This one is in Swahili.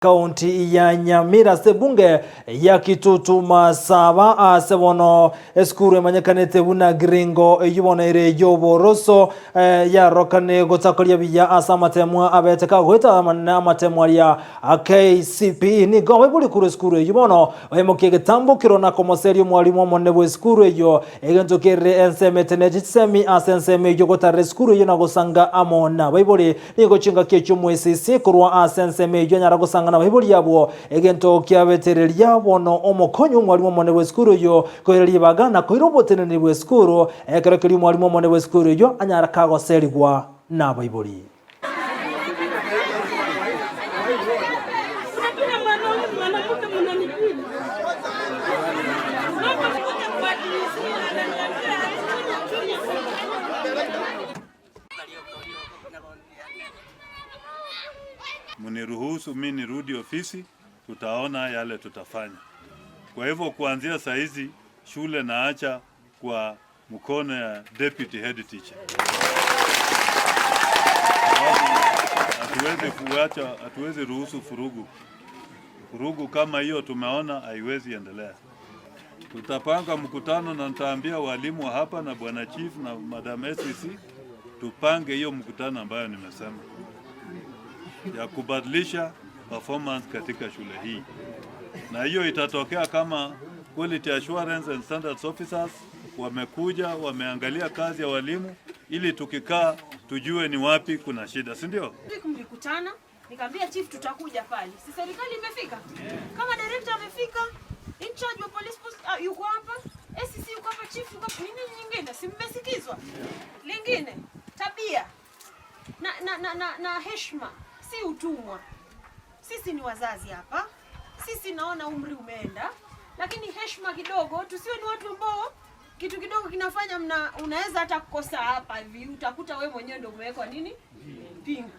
Kaunti ya Nyamira ase bunge ya Kitutu Masaba ase bono esukuru emanyekanete buna Gringo eywo bono ere y'oboroso yarokane gotakoria buya ase amatemwa abete kagoeta amanene amatemwa aria a KCPE. Nigo abaibori korwa esukuru eywo bono baimokia egetambokero na komoseria omwalimu omonene bw'esukuru eywo egento kerire ensemo eteneche chisemi ase ensemo eywo gotarera esukuru eywo na gosanga amo nabaibori. Nigo chingaki echio omoesisi korwa ase ensemo eyio anyara gosangana abaibori abwo, egento kiabetereria bono omokonyi omwalimu omonene bw'esukuru eyio koira ribaga na koira oboteneneri bw'esukuru, ekero keria omwalimu omonene bw'esukuru eyio anyara kagoserigwa nabaibori. Mniruhusu mi nirudi ofisi, tutaona yale tutafanya. Kwa hivyo kuanzia saa hizi shule naacha kwa mkono ya deputy head teacher. Hatuwezi kuacha, hatuwezi ruhusu furugu. Furugu kama hiyo tumeona haiwezi endelea. Tutapanga mkutano na nitaambia walimu wa hapa na bwana chief na madam SCC tupange hiyo mkutano ambayo nimesema ya kubadilisha performance katika shule hii, na hiyo itatokea kama quality assurance and standards officers wamekuja wameangalia kazi ya walimu, ili tukikaa tujue ni wapi kuna shida, si ndio? Mlikutana, nikamwambia chief tutakuja pale. Si serikali imefika? Kama director amefika, in charge wa police post yuko hapa, SCC yuko hapa, chief yuko hapa. Nini nyingine? Si mmesikizwa? Lingine, tabia na heshima, si utumwa. Sisi ni wazazi hapa. Sisi naona umri umeenda, lakini heshima kidogo, tusiwe ni watu ambao kitu kidogo kinafanya unaweza hata kukosa hapa hivi, utakuta we mwenyewe ndio umewekwa nini pingu.